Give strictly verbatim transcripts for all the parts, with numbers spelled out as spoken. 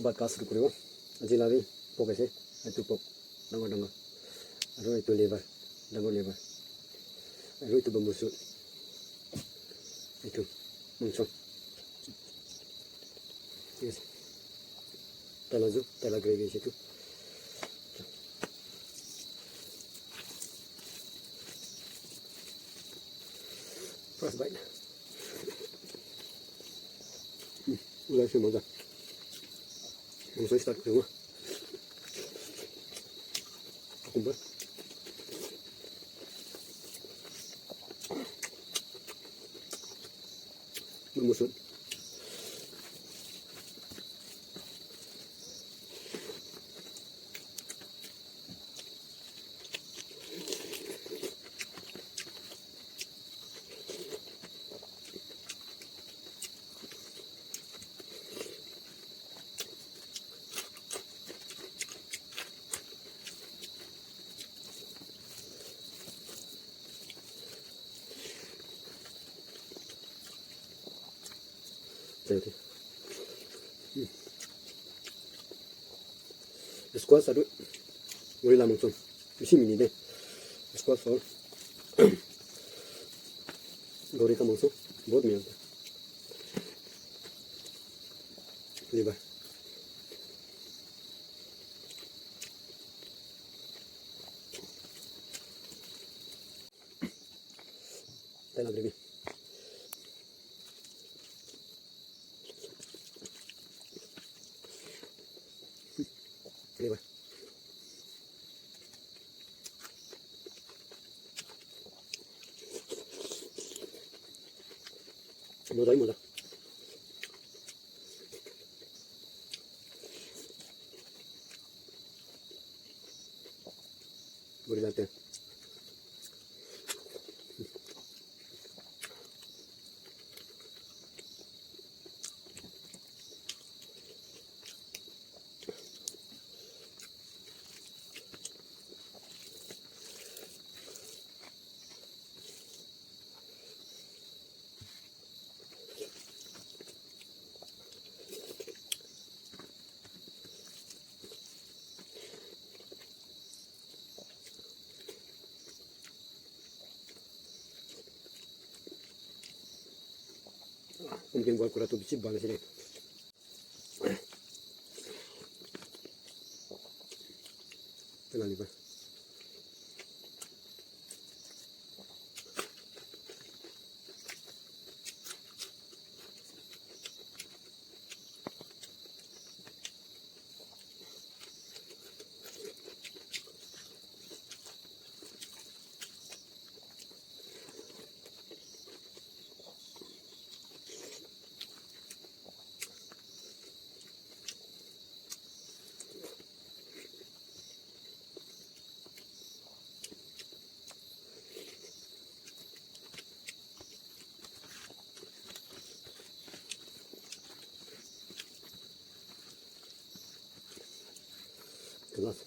Ba kas ru kuri o. Aji la bi pok ese. Aitu pok. Dangor dangor. Aru aitu liver. Dangor liver. Aru aitu bambu shoot. Aitu. Mangchong. Yes. Tela zu, tela gravy situ. First bite. Hmm, ulai se maza. Mangchong start kuri ma. Cucumber. Bambu shoot. Squash aru gorilla mangchong. Bisi mini de. Squash or gorilla mangchong. बहुत मिलता है। Liver. Tela gravy. Liver. Moza, moza. Gorilla te. Pumpkin boil kura tu bisi bang sini. Tela liver. Kelas.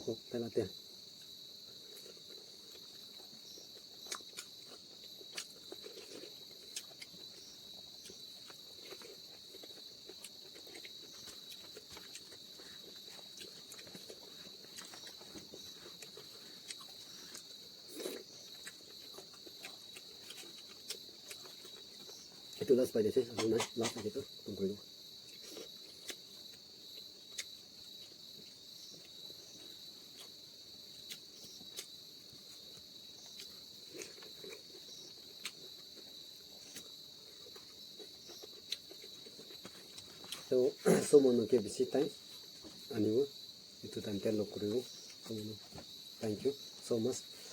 Kok tela te. Itu last bite de se, azu nai, last bite tu, tum kuri du. So, somo nung ke bisi time, ani gu, itu time te lo kuri gu, somo nung. Thank you. So much.